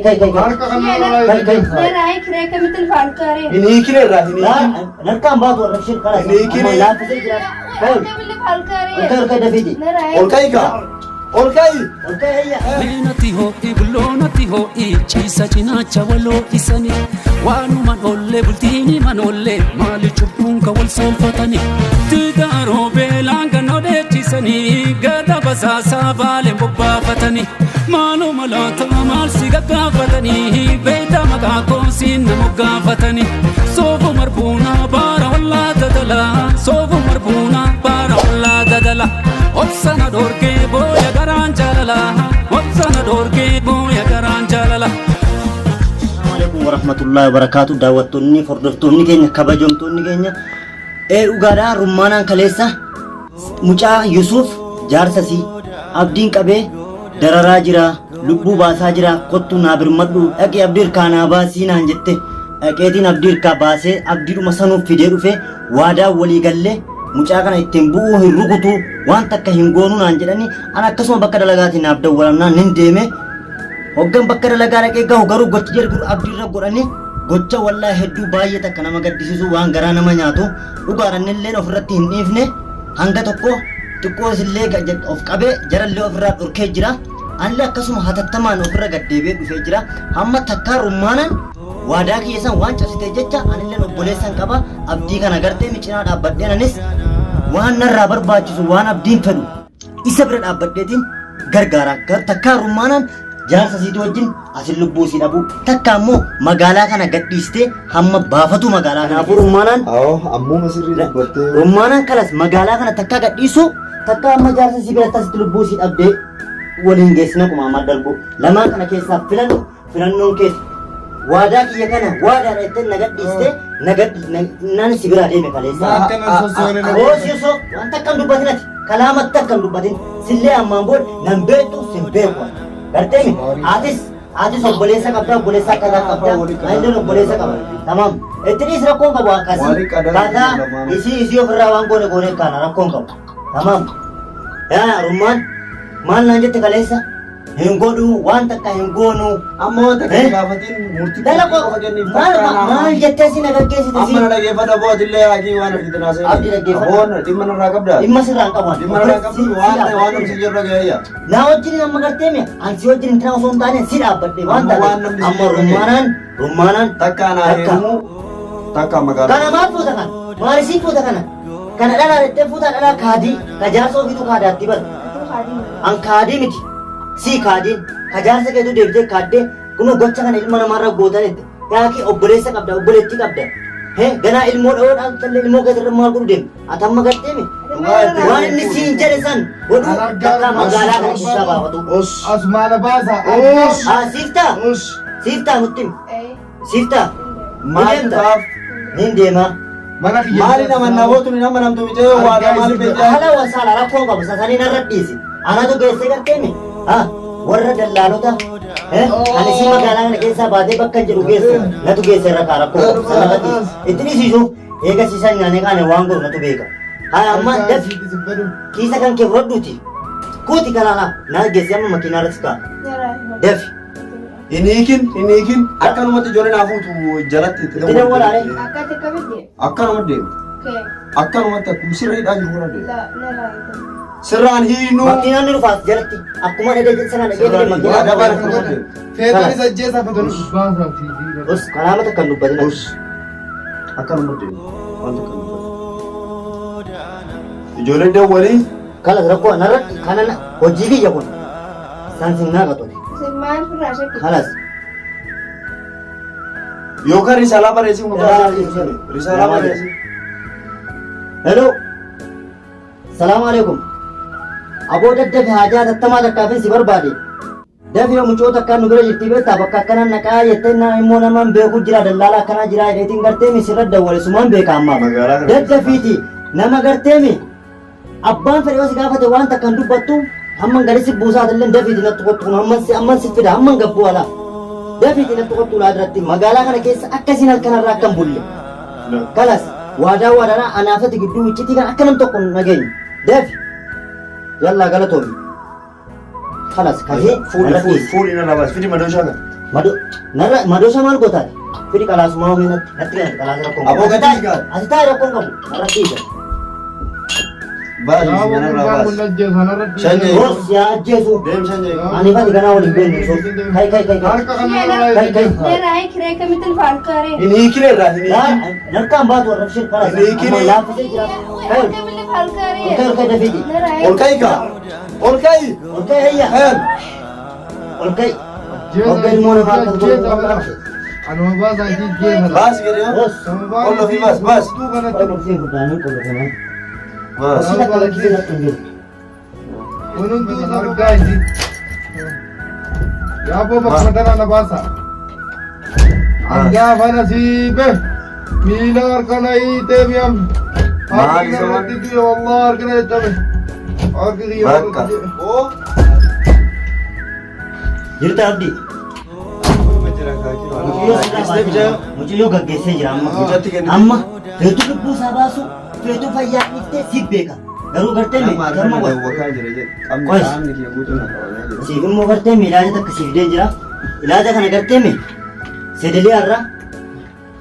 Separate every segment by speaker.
Speaker 1: Kai kai kai.
Speaker 2: Harka kan nama
Speaker 1: Kai kai.
Speaker 3: Narraa hiikiree akkamitti ilfa halkaaree?
Speaker 4: Hin hiikine irraa hin hiikin.
Speaker 1: Narkaan baatu arrabshin kalas.
Speaker 4: Hin hiikini.
Speaker 1: Amma laaffisee jira. Kai.
Speaker 3: Akkamitti ilfa halkaaree?
Speaker 1: Ol kai ol kai dafiiti.
Speaker 3: Narraa
Speaker 4: Ol ka'i kaa. Ol ka'i.
Speaker 1: Ol kai hayya.
Speaker 5: Meenatti ho'i bulloonatti ho'i ciisa cinaacha waloo isanii waanuman ollee bultiini man ollee maali cubbuun ka wal soolfatanii tigaaroo beelaan kan odeechisanii gada basaasaa baaleen bobbaafatanii maaluma laata maal si gaggaafatanii beeyta maqaa koosiin na moggaafatanii soofu marbuunaa baara wallaa dadalaa soofu marbuunaa baara wallaa dadalaa obsana dhoorgee booya garaan jaalalaa obsana dhoorgee booya garaan jaalalaa.
Speaker 1: Assalamu alaikum warahmatullahi wabarakatuh. Daawwattoonni, hordoftoonni keenya, kabajamtoonni keenya. Ee dhugaadhaa rummaanaan kaleessa mucaa Yusuuf jaarsasii abdiin qabee dararaa jira, lubbuu baasaa jira, kottu naa birmadhu, dhaqee abdii hirkaa naa baasii naan jette. Dhaqeetiin abdii hirkaa baasee abdiidhuma sanuuf fidee dhufe waadaa walii gallee mucaa kana ittiin bu'uu hin rukutu waan takka hin goonuu naan jedhani an akkasuma bakka dalagaatiin naaf dawwalamnaan nin deeme. Hoggan bakka dalagaa dhaqee gahu garuu gochi jarri kun abdiirra godhani gocha wallaahi hedduu baay'ee takka nama gaddisiisu waan garaa nama nyaatu dhugaadha innilleen ofirratti hin dhiifne hanga tokko xiqqoo isillee of qabee jarallee ofirraa dhorkee jira. Anillee akkasuma hatattamaan ofirra gaddeebi'ee dhufee jira. Hamma takkaa rummaanaan waadaa kiyya san waan cabsitee jecha anilleen obboleessan qaba abdii kana gartee micinaa dhaabbadheen anis waan narraa barbaachisu waan abdiin fedhu isa bira dhaabbadheetiin gargaara. Takkaa rummaanaan jaarsa siitii wajjin asin lubbuu sii dhabuu takka ammoo magaalaa kana gadhiistee hamma baafatu magaalaa kana. Kanaafuu rummaanaan
Speaker 4: Awoo ammuma sirrii dubbattee.
Speaker 1: rummaanaan kalas magaalaa kana takkaa gadhiisu takka amma jaarsa sii biratti asitti lubbuu sii dhabdee waliin geessina qumaamaa darbu. Lamaan kana keessaa filannu filannoon keessa. Waadaa kiyya kana waadaadha jettee na gadhiistee na naan si biraa deeme kaleessa.
Speaker 2: Akkana sossoone na
Speaker 1: Oos Yusuf wanta akkam dubbatin ati kalaamatti akkam dubbatin sillee ammaan booda nan beektu sin beeku ati. Gartee mi? Atis atis obboleessa qabda obboleessa akka irraa qabda anilleen obboleessa qaba. Tamaam. Itti dhiis rakkoon qabu akkasii.
Speaker 4: Wali qadara
Speaker 1: Kaataa
Speaker 4: lamaan.
Speaker 1: isii isii ofirraa waan goone goone kaana rakkoon qabu. Tamaam. Yaa rummaan maal naan jette kaleessa? Hin godhu waan takka hin goonu.
Speaker 4: Amma wanta
Speaker 1: Eh?
Speaker 4: kana gaafatiin murtii
Speaker 1: Dhala koo
Speaker 4: qofa kenniif
Speaker 1: maal
Speaker 4: takkaa naa-
Speaker 1: maal jettee si na gaggeessite
Speaker 4: Amma
Speaker 1: si?
Speaker 4: na dhaggeeffadha boo atillee haqii waan argite naa seeni.
Speaker 1: Abdii dhaggeeffadhu.
Speaker 4: Aboon dhimma narraa qabdaa?
Speaker 1: Dhimma sirraan qabu ani.
Speaker 4: Dhimma narraa qabdu waan waan namni si jirra ga'eeyya.
Speaker 1: Na wajjin amma gartee mi? An si wajjin hin osoo hin taane si dhaabbadhe waan
Speaker 4: Amma waan
Speaker 1: taateef.
Speaker 4: namni si
Speaker 1: Amma
Speaker 4: jirra ga'e.
Speaker 1: rummaanaan rummaanaan
Speaker 4: Takkaa naa
Speaker 1: Takka.
Speaker 4: heerumuu takka magaalaa.
Speaker 1: Kana maal fuuta kana? Maal isii fuuta kana? Kana dhalaa jettee fuuta dhalaa kaadii. Ka jaarsa ofiitu kaadaatti bara. An kaadii miti. Sii kaadiin. Ka jaarsa keetu deebitee kaaddee kunoo gocha kana ilma namaarra gootanitti. Yaaki obboleessa qabda obboleettii qabda. Hee ganaa ilmoo dhawoo dhaaltallee ilmoo keetirra maal godhu deemta? Ati amma gartee mi? Waan inni siin jedhe san godhuu takkaa magaalaa kana keessaa baafatu.
Speaker 4: Os.
Speaker 2: Asumaana baasa.
Speaker 4: Os.
Speaker 1: Haa siif ta'a?
Speaker 4: Os.
Speaker 1: Siif ta'a nutti himi. Siif ta'a? Ni
Speaker 4: Maal
Speaker 1: deemta?
Speaker 4: taaf?
Speaker 1: Nin deema.
Speaker 2: Mana kiyya.
Speaker 4: Maali nama namootni nama namtu mijee waadaa maali beekaa?
Speaker 1: Haala wasaala rakkoon qabu sasanii narra dhiisi. Anatu geessee gartee mi? Haa warra dallaalota kan isin magaalaa kana keessaa baatee bakka jedhu geessu natu geesse irra kaa rakkoo qabu sana irra dhiisi. Itti dhiisiisuuf eega siisan nyaanee kaane waan godhu natu beeka. Haa amma dafi kiisa kan kee fudhadhuuti. Kuuti kalaala naa geesse amma makiinaa irratti kaa. Dafi.
Speaker 4: Hin hiikin hin hiikin akkanumatti ijoollee naa fuutu jalatti itti
Speaker 1: Itti dawwalaare.
Speaker 3: Akkatti akkamitti?
Speaker 4: Akkanumatti deema.
Speaker 3: Kee.
Speaker 4: Akkanumatti akkuma sirriidhaa jiru kana deema.
Speaker 3: La narraa hiikiree.
Speaker 4: Sirraan hiinuu.
Speaker 1: Makiinaan ni dhufaas jalatti akkuma dhedhe sana dhagee
Speaker 4: Sirraan hiinuu.
Speaker 1: makiinaan
Speaker 4: Adabaan akkanumatti deema.
Speaker 2: Feetaan isa ajjeesaa feetaan baasa.
Speaker 1: Us kalaama takka hin dubbatin.
Speaker 4: Us. Akkanumatti deema. Wanta kan dubbatu. Ijoolleen dawwalii.
Speaker 1: Kalas rakkoo narratti kana hojii kiyya kun isaan sin naaqatu.
Speaker 3: Isin maal firraa shakkitu?
Speaker 1: Kalas
Speaker 4: Yookaan risaalaa barreessii mucaa risaalaa barreessii.
Speaker 1: Hello. Salaamu alaikum. Aboo daddafi haajaa tattamaa takkaafin si barbaade. Dafi yoo mucoo takkaan nu bira jirti beektaa bakka akkanaan naqaa jettee na immoo namaan beeku jira dallaala akkanaa jira jedheetiin gartee mi sirra dawwale sumaan beeka ammaaf.
Speaker 4: Magaalaa kana
Speaker 1: Daddafiiti nama gartee mi abbaan fedhe yoo si gaafate waan takkaan dubbattu hamman gadi si buusaatillee dafiiti natti kottu kun hamman si hamman si fida hamman gabbuu alaa. Dafiiti natti kottu laa duratti magaalaa kana keessa akkasiin halkanarraa akka hin bulle. Kalas waadaa waadaadhaa anaafati gidduu iccitii kan akka nam tokko hin dhageenye. Dafi. Yallaa galatoomi. Kalas kahee
Speaker 4: Fuudhi
Speaker 1: narra
Speaker 4: fuudhi
Speaker 1: dhiisi.
Speaker 4: fuudhi na labaas fidi madooshaa kana.
Speaker 1: Mado narra madoosha maal gootaati? Fidi qalaasumaa homee natti natti kenna qalaasa rakkoon qabu.
Speaker 4: Aboo gadi hiikaa.
Speaker 1: Ati taa'e rakkoon qabu. Narratti hiika.
Speaker 4: Baasi
Speaker 2: Yaa
Speaker 4: kanarraa
Speaker 2: gurbaan kun
Speaker 4: baasi.
Speaker 2: ajjeesa narratti.
Speaker 4: Shanyee.
Speaker 1: Boos yaa ajjeesu.
Speaker 4: Deem shanyee.
Speaker 1: Ani fati ganaa waliin beeknu so. Kai kai kai kai.
Speaker 2: Harka kanarraa
Speaker 1: Kai kai.
Speaker 3: Narraa hiikiree akkamitti ilfa harkaree?
Speaker 4: Hin hiikin irraa hin hiikin.
Speaker 1: Narkaan baatu warra shir karaa.
Speaker 4: Inni hiikini.
Speaker 1: Amma laaffisee jira. Kai ol.
Speaker 3: Akkamitti ilfa harkaree?
Speaker 1: Ol kai ol kai dafiiti.
Speaker 3: Narraa
Speaker 4: Ol ka'i kaa. Ol ka'i.
Speaker 1: Ol kai hayya.
Speaker 4: Kayan.
Speaker 1: Ol kai. Ol kai ilmoo namaa akkas godhu.
Speaker 2: Anuma baasaa jijjeesa.
Speaker 4: Baasi gadi haa.
Speaker 1: Boos.
Speaker 4: Ol ofii baas baas.
Speaker 1: Ol qolfii furdaanii qolofamee.
Speaker 4: Baas.
Speaker 1: Boosii takka lakkisee natti hin jiru.
Speaker 2: Hundumtuu argaa isii. Yaa boo bakka tanaa na baasa. Hangaa fana siibe miila harka na hiitee mi'am.
Speaker 4: Maal
Speaker 2: Harki
Speaker 4: isa
Speaker 2: irratti du'e wallah harki na jajjabe. Harki kiyya
Speaker 4: Bakka.
Speaker 2: irratti du'e.
Speaker 4: Oo.
Speaker 1: Jirta Abdii. Mucayyoo sirraa baasee mucayyoo gaggeessee jira amma.
Speaker 4: Mucatti kennite.
Speaker 1: Amma feetu lubbuu isaa baasu feetu fayyaa dhiiftee si beeka. Garuu gartee mee karma godha. Qois. Siif immoo gartee mee ilaaja takka siif dee jira. Ilaaja kana gartee mee sedeliyaa irraa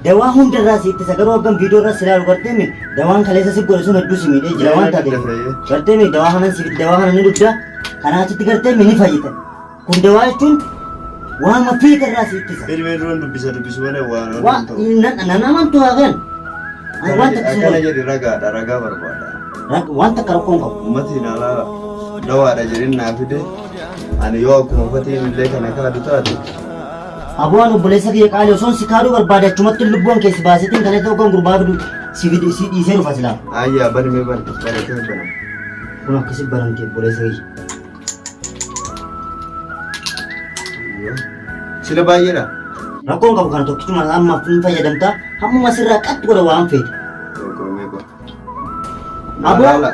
Speaker 1: dawaa hunda irraa si ittisa garuu hagam viidiyoo irraa si ilaalu gartee mee dawaan kaleessa si godhe sun hedduu si miidhee jira waan taateef. Gartee mee dawaa kanan si dawaa kana ni dugda kanaa achitti gartee mee ni fayyita. Kun dawaa jechuun waama fiita irraa si ittisa.
Speaker 4: Ilmee duran dubbisa dubbisu malee waan
Speaker 1: Waa nan amantu haa kan. Ani waan takka
Speaker 4: Akkana
Speaker 1: sun
Speaker 4: jedhi ragaadha ragaa barbaada.
Speaker 1: waan takka rakkoon qabu.
Speaker 4: Ummati ilaalaa dawaadha jedhin naa fide ani yoo akkuma uffatiin illee kana kaadu taate
Speaker 1: Abu'aan obboleessa kiyya qaali osoon si kaaduu barbaade achumatti lubbuun kee si baasetiin kan ta'u kan gurbaa fidu si fide si dhiisee dhufa silaa.
Speaker 4: ayyaa bani mee bani bani kee bana.
Speaker 1: Kun akkasi baramte obboleessa kiyya.
Speaker 4: Sila baay'eedha.
Speaker 1: Rakkoon qabu kana tokkichuma ammaaf hin fayyadamta hammuma sirraa qaxxu godha waan feete.
Speaker 4: Meeqoo meeqoo.
Speaker 1: Aboo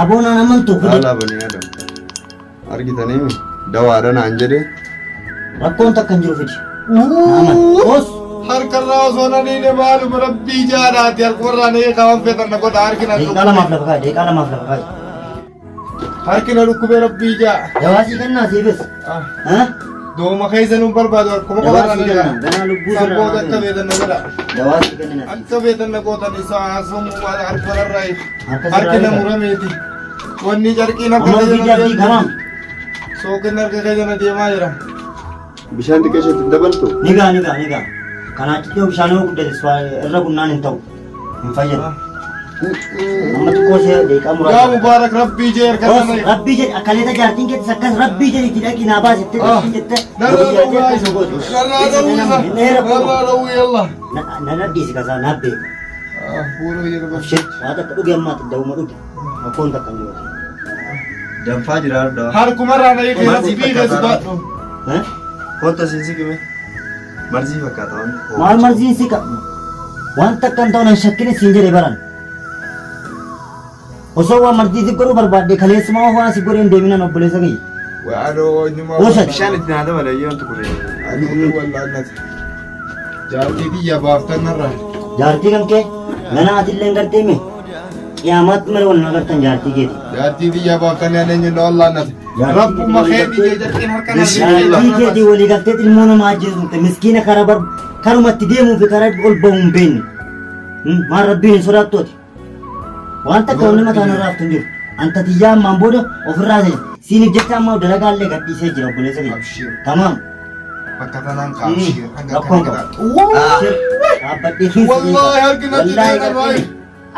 Speaker 1: aboo naan amantu fide
Speaker 4: Laalaa bani adam. Argitanii dawaadha naan jedhe.
Speaker 1: rakkoon takka hin jiru fide. Naaman. Boos
Speaker 2: Harkarraa osoo na dhiine maaluma rabbii jaadhaati harkumarraa na hiikaa waan feetan na godha harki na
Speaker 1: deeqaa lamaaf lafa kaa'i deeqaa lamaaf lafa kaa'i.
Speaker 2: Harki na dhukkubee rabbii jaa.
Speaker 1: Dawaa sii kennaa siifis.
Speaker 2: Ah,
Speaker 1: Ha?
Speaker 2: Dooma keessa nuun barbaadu harkuma
Speaker 1: Dawaa
Speaker 2: qofarraa
Speaker 1: sii
Speaker 2: na
Speaker 1: kenna
Speaker 2: hiikaa.
Speaker 1: ganaa lubbuu sirraa
Speaker 2: Sanboota
Speaker 1: naa
Speaker 2: akka
Speaker 1: kenna.
Speaker 2: feetan na godha.
Speaker 1: Dawaa sii kennina siif.
Speaker 2: Akka feetan na gootan isaa haasofamuu harkumarraa hiika.
Speaker 1: Harka sirraa
Speaker 2: Harki na
Speaker 1: hiika.
Speaker 2: murameeti. Wanni carqiin harka
Speaker 1: Amma
Speaker 2: keessa
Speaker 1: hojii
Speaker 2: na
Speaker 1: abdii
Speaker 2: deemti.
Speaker 1: gamaam.
Speaker 2: Sookin harka keessa na deemaa jira.
Speaker 4: Bishaan xiqqeesheetti dabaltu.
Speaker 1: Ni gaa ni gaa ni gaa. Kanaa achitti yoo bishaan yoo guddate irra gunnaan hin ta'u. Hin fayyadu. Amma xiqqoo ishee deeqaa
Speaker 2: Yaa
Speaker 1: muraasa.
Speaker 2: Mubaarak rabbii jee harka
Speaker 1: Boos
Speaker 2: sana hiika.
Speaker 1: rabbii jedhi akkaleeta jaartiin keetis akkas rabbii jedhi itti dhaqi naa baas jettee
Speaker 2: Ah.
Speaker 1: dhaqi jettee.
Speaker 2: Narraa dhowwee isa. Narraa dhowwee isa. Narraa dhowwee yalla.
Speaker 1: Na nadhiisi kasaa naa beeka.
Speaker 2: Ah, fuula kiyya tokko.
Speaker 1: Abshir waa takka dhugi ammaati dawuma dhugi. Rakkoon takka hin jiru.
Speaker 4: Danfaa jira dawaa.
Speaker 2: Harkumarraa na hiika
Speaker 4: Marsii
Speaker 2: rabbii keessa
Speaker 4: fakkaata.
Speaker 2: baadhu.
Speaker 1: Eh?
Speaker 4: Kottu asiin siqime. Marsii fakkaata wanti.
Speaker 1: Maal marziin si qaba? Waan takka hin ta'u nan shakkine siin jedhe baran. Osoo waan marzii si godhuu barbaadde kaleessumaa waan si godhee hin deeminan obboleessa kiyya.
Speaker 2: Waanoo eenyummaa
Speaker 1: Gosa.
Speaker 4: Bishaan itti naa dabala iyyuu wanti kun.
Speaker 2: Ani wallaannate. Jaartii kiyya baaftan narraa.
Speaker 1: Jaartii kan kee nana atillee gartee mee qiyaamaatti malee wal nagartan jaartii keeti.
Speaker 2: Jaartii kiyya baaftan ani eenyuun na wallaannate.
Speaker 1: Jaartii
Speaker 2: Rabbuma
Speaker 1: keetii
Speaker 2: keetii jee jartiin harka na
Speaker 4: Bismillah.
Speaker 1: Jaartii keetii walii galtee ilmoo namaa ajjeesu turte miskiina karaa bar karumatti deemuu fi karaa ol bahu hin beekne. Maal rabbiin hin sodaattooti. Waan takka wanni mataan irraa haftu hin jiru. Anta tiyyaa ammaan booda ofirraa siiniif jecha ammaa dalagaallee gadhiisee jira obboleessa kiyya.
Speaker 2: Abshir.
Speaker 1: Tamaam.
Speaker 2: Bakka tanaan kaabshir. Hanga
Speaker 1: Rakkoon
Speaker 2: kana
Speaker 1: qabu. Dhaabbadhee fi
Speaker 2: Wallaahi harki natti deeman waayee.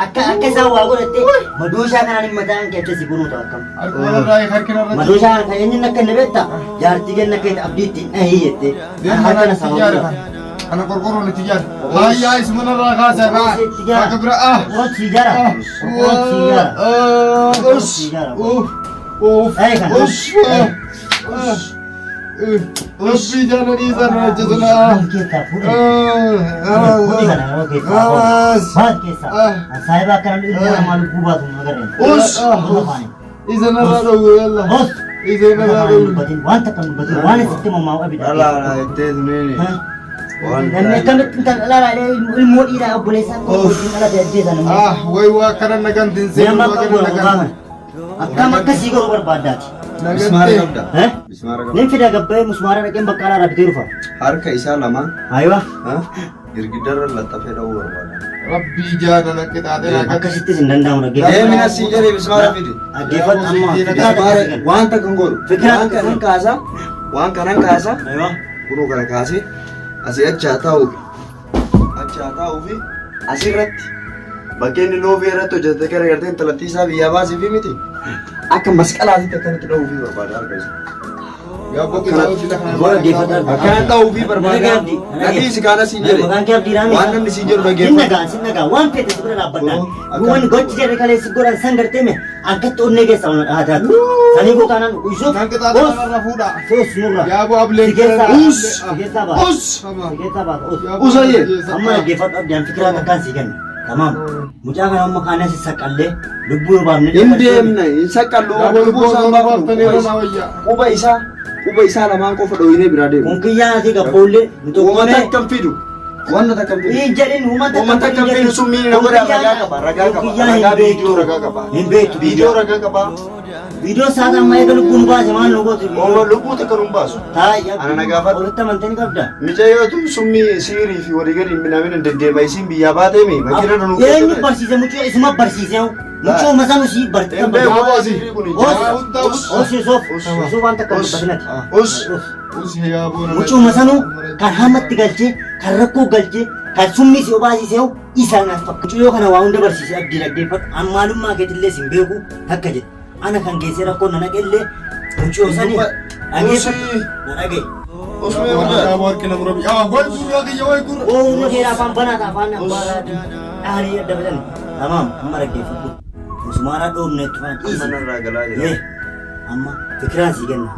Speaker 1: Akka akka isaan waa godhatte madooshaa kanaan hin mataan kee achi si gonuu ta'a akkam.
Speaker 2: Harkuma narraa harki narra
Speaker 1: Madooshaa kana kan eenyuun akka inni beekta jaartii kenna keeti abdii ittiin dhahii jettee.
Speaker 2: Deem
Speaker 1: Harka
Speaker 2: mana
Speaker 1: na
Speaker 2: itti
Speaker 1: sababa
Speaker 2: ijaare
Speaker 1: godha.
Speaker 2: kana. Kana qorqorroon itti ijaare. Haayyaa isuma narraa kaasee
Speaker 1: Qorqorroon itti ijaara.
Speaker 2: Bakka bira ah.
Speaker 1: Qorqorroon si ijaara. Qorqorroon si ijaara. Qorqorroon si ijaara.
Speaker 2: Uff.
Speaker 1: Dhahee kana.
Speaker 2: Uff. Rabbii jaana dhiisaa na hojjetu na.
Speaker 1: Keessaa fuudhi. Fuudhi kana yeroo keessaa baas keessaa. Saayiba akkana ilmoo namaa lubbuu baatu hin agarreen.
Speaker 2: Us. Isa narraa dhowwe yalla.
Speaker 1: Os.
Speaker 2: Isa narraa dhowwe.
Speaker 1: Dubbatin waan takka hin dubbatin waan sitti mammaa abidda.
Speaker 4: Dhalaa jettee tuniini.
Speaker 1: Namni akkamitti intala dhalaa ilmoo dhiiraa obboleessaa koo wajjin dhalate ajjeesan immoo.
Speaker 2: Ah, way waa kana nagantiin
Speaker 1: Mee
Speaker 2: seenu
Speaker 1: amma
Speaker 2: waa
Speaker 1: akka
Speaker 2: kana
Speaker 1: godhamu
Speaker 2: nagantiin.
Speaker 1: gaafan. Akkam akkasii godhuu barbaaddaati.
Speaker 4: Mismaara qabda.
Speaker 1: Eh?
Speaker 4: Mismaara qabda.
Speaker 1: Nin fida gabbayee musmaara dhaqeen baqqaalaa irraa bitee dhufa.
Speaker 4: Harka isaa lamaan
Speaker 1: Ayiwa.
Speaker 4: girgiddarra laxxafee dha'uu barbaada.
Speaker 2: Rabbii jaana na qixaaxee na
Speaker 1: Akkasittis hin danda'amu dhaggeeffadhu.
Speaker 4: Deemi na siin jedhee mismaara fidi.
Speaker 1: Dhaggeeffadhu amma.
Speaker 4: Mismaara waan takka hin godhu.
Speaker 1: Fikiraa
Speaker 4: Waan kanan kaasa. Waan kanan kaasa.
Speaker 1: Ayiwa.
Speaker 4: Kunoo kana kaasee asii achi haa taa'u. Achi haa taa'uu fi asirratti bakkee inni loofii irratti hojjete gara gartee intalattii isaa biyyaa baasee fi miti. Akka masqalaatitti akkanatti dha'uu fi barbaada harka isaa. Akkana dha'uu fi barbaada. Nadhii si kaana siin jedhe.
Speaker 1: Maqaan kee Abdiidhaa miti.
Speaker 4: Waan namni siin jedhu
Speaker 1: Sin
Speaker 4: dhaggeeffadhu.
Speaker 1: nagaa, sin nagaa, waan fedhe si bira dhaabbadhaan.
Speaker 4: Kunoo,
Speaker 1: Waan gochi jedhe kaleessi godhan san gartee mee akkatti onnee keessa waan dhahaataatu. Sanii koo taanaan Yusuf.
Speaker 2: Nan qixaaxee kanarra fuudha.
Speaker 1: Sos nurra.
Speaker 2: Yaa bu ableen
Speaker 1: Si keessaa
Speaker 2: kana-
Speaker 1: us. Si keessaa baata.
Speaker 4: Us!
Speaker 1: Si keessaa baata. Us.
Speaker 4: Usayyee.
Speaker 1: Amma dhaggeeffadhu Abdii, fikiraa takkaan sii kenna. Tamaam. Mucaa kana amma kaanas saqqallee lubbuu yoo baafne.
Speaker 4: Hin deemne, hin saqqallu, lubbuu isaa hin baafnu. Quba isaa lamaan qofa dhoyinee biraa deemu.
Speaker 1: Kun kiyyaa ati gabboollee nu
Speaker 4: Uummata
Speaker 1: tokkoonee.
Speaker 4: akkam fidu? Wanta takka hin fidu.
Speaker 1: Hin jedhin uummata.
Speaker 4: Uummata akkam fidu sun miini na godha ragaa qaba, ragaa qaba. Ragaa viidiyoo ragaa qaba.
Speaker 1: Hin beektu.
Speaker 4: Viidiyoo ragaa qaba.
Speaker 1: Viidiyoo isaa amma eega lubbuun baase maal nu gootu?
Speaker 4: Ooma lubbuu takka nu hin baasu.
Speaker 1: Taa'ii.
Speaker 4: Ana na gaafadhu.
Speaker 1: Walitti amantee ni qabda.
Speaker 4: Mucayyootu summii siirii fi walii gadi hin minaamin deddeema isiin biyyaa baateemi makiina nu
Speaker 1: Eenyu barsiise mucoo isuma barsiise mucoo masaan usii barsiise.
Speaker 4: Hin beeku.
Speaker 2: Yaa bosi.
Speaker 1: Os os Yusuf Yusuf waan takka dubbatinati.
Speaker 4: Us.
Speaker 1: Mucoo masanuu kan hamatti galchee kan rakkoo galchee kan summii si obaasisee isa naaf fakkaatu. Mucayyoo kana waa hunda barsiise Abdii, dhaggeeffadhu. An maalummaa keetillee sin beeku takka jedhe. Ana kan geessee rakkoo na naqellee mucoo sani dhaggeeffadhu. Na dhagaye.
Speaker 4: Usmee mucaa.
Speaker 1: Ooluu keera afaan banaa ta'a afaan abbaa dhaarii adda badan. Tamaam, amma dhaggeeffadhu. Musmaara dhoofne itti kana dhiisi.
Speaker 4: Amma narraa galaa jira.
Speaker 1: Amma fikiraan sii kenna.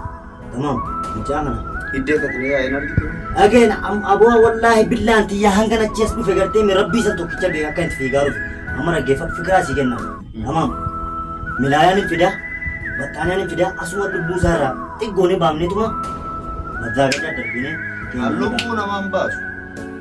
Speaker 1: Tamaam, mucaa kana.
Speaker 4: Iddee katanii yaa'in argitu.
Speaker 1: Dhageen aboo wallaahi billaan tiyyaa hanga nachi as dhufe gartee mi rabbii san tokkicha beeka akka itti fiigaa dhufe. Amma dhaggeeffadhu, fikiraa sii kenna. Tamaam. Milaayaan hin fida. Baxxaaniyaan hin fida. Asuma lubbuu isaa irraa xiqqoonee baafneetuma mazzaagachaa darbinee.
Speaker 4: Lubbuu namaan baasu.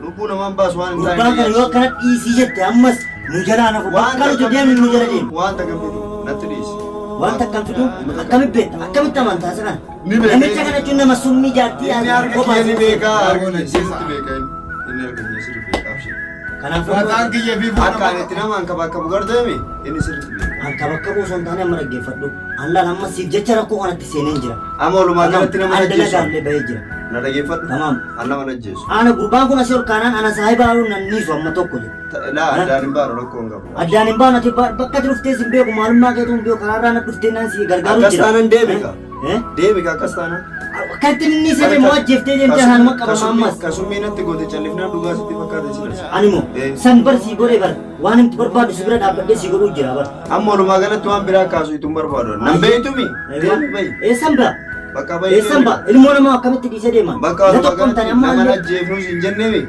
Speaker 4: Lubbuu namaan baasu waan hin
Speaker 1: Gurbaan kana yoo akkana dhiisii jette ammas nu jalaa nafu bakka nuti deemnu nu jala deemu.
Speaker 4: Waan takka fidu natti dhiisi.
Speaker 1: Waan takka hin fidu akkamitti beekta, akkamitti amantaa isa kana?
Speaker 2: Ni beeka.
Speaker 1: Namicha kana jechuun nama summii jaartii
Speaker 4: Inni harka kiyya ni beeka. Harka kiyya sirriitti beeka inni. Inni harka kiyya sirriitti beeka abshir.
Speaker 1: Kanaaf
Speaker 2: Mataan kiyya fi
Speaker 4: Akka ani itti nama hanka bakka bugarteemi inni sirriitti beeka.
Speaker 1: An bakka buusoo hin taane amma dhaggeeffadhu. Allaan amma siif jecha rakkoo kanatti seeneen jira.
Speaker 4: Amma walumaa galatti nama
Speaker 1: An
Speaker 4: ajjeesu.
Speaker 1: dalagaallee bahee jira.
Speaker 4: Na dhageeffadhu.
Speaker 1: Tamaam.
Speaker 4: An nama ajjeesu.
Speaker 1: Ana gurbaan kun asii ol kaanaan ana saahibaa nan niisu amma tokko jedhu.
Speaker 4: Laa, addaan hin baanu, rakkoo hin qabu.
Speaker 1: Addaan hin baanu, ati bakka ati dhuftee sin beeku, maalummaa keetu hin beeku, karaarraa na dhuftee naan si gargaaru
Speaker 4: Akkas
Speaker 1: jira.
Speaker 4: taanaan deemi ka.
Speaker 1: Eh?
Speaker 4: Deemi ka akkas taanaan.
Speaker 1: Akka itti inni si deemu ajjeeftee deemtee afaanuma qabama ammas.
Speaker 4: Kasummii natti goote callifnaan dhugaa sitti fakkaate si dharsa.
Speaker 1: Ani moo
Speaker 4: Eh.
Speaker 1: san bar sii godhe bar waan himti barbaadu si bira dhaabbadhee si godhuu jira bar.
Speaker 4: Amma walumaa galatti waan biraa kaasu ittiin barbaadu. Nan beeytumi? Deemi bayi.
Speaker 1: Eessan bira?
Speaker 4: Bakka bayi.
Speaker 1: Eessan ba? Ilmoo namaa akkamitti dhiisee deeman?
Speaker 4: Bakka
Speaker 1: Na
Speaker 4: walumaa
Speaker 1: tokkomtani
Speaker 4: galatti
Speaker 1: amma
Speaker 4: nama
Speaker 1: allee.
Speaker 4: ajjeefnus hin jenneemi.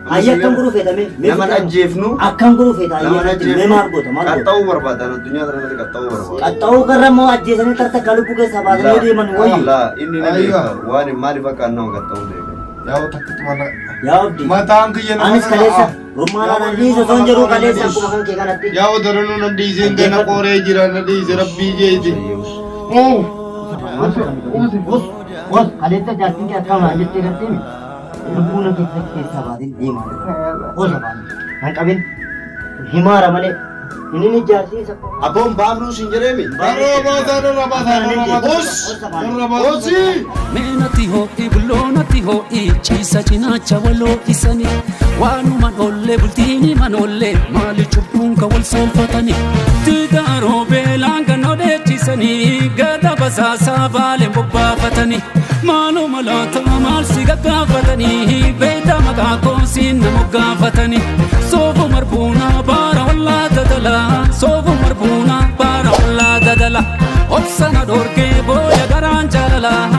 Speaker 1: Hayya, akkam godhuu feetame? Mee
Speaker 4: Nama ajjeefnu.
Speaker 1: Akkam godhuu feeta?
Speaker 4: Nama
Speaker 1: Hayya,
Speaker 4: ajjeefnu.
Speaker 1: mee maal goota? Maal goota?
Speaker 4: Qaxxa'uu barbaadan, addunyaa kanarratti qaxxa'uu barbaada.
Speaker 1: Qaxxa'uu garra moo ajjeesanii tartakka lubbuu keessaa baasanii yoo deeman wayyu?
Speaker 4: Laa, inni ni
Speaker 2: Aywa.
Speaker 4: beeka. Waan maaliif akka nama qaxxa'uu beeka.
Speaker 2: Yaa takkitti mana.
Speaker 1: Yaa Abdi.
Speaker 2: Mataan kiyya nama
Speaker 1: Anis kaleessa rummaanaan dhiisa osoo hin jedhuu kaleessa akkuma kan kee kanatti.
Speaker 2: Yaa odoranuu na dhiiseen gana qoree jira, na dhiise rabbii jeeti. Oh.
Speaker 1: Us, us, kaleessa jaartiin kee akkam naan jettee gartee mi? Lubbuu na keessa keessaa baatee deemaa jira. Os afaan. Kan qabin himaara malee. Inni ni jaartii isa.
Speaker 4: Abboon baafnus hin jedheemi.
Speaker 2: Darra baasaa, darra baasaa, darra baasaa.
Speaker 4: Us.
Speaker 2: Darra baasaa.
Speaker 4: Usii.
Speaker 5: Meenatti ho'i bulloonatti ho'i ciisa cinaacha waloo isani waanuman ollee bultiini manollee maali cubbuun ka wal soolfatani tidaaroo beelaan kan odeechisanii gada basaasaa baaleen bobbaafatani maaluma laata maal si gaggaafatanii beeyta maqaa koosiin na moggaafatani soofu marbuunaa baara wallaa dadalaa soofu marbuunaa baara wallaa dadala obsana dhoorkee booya garaan jaalalaa.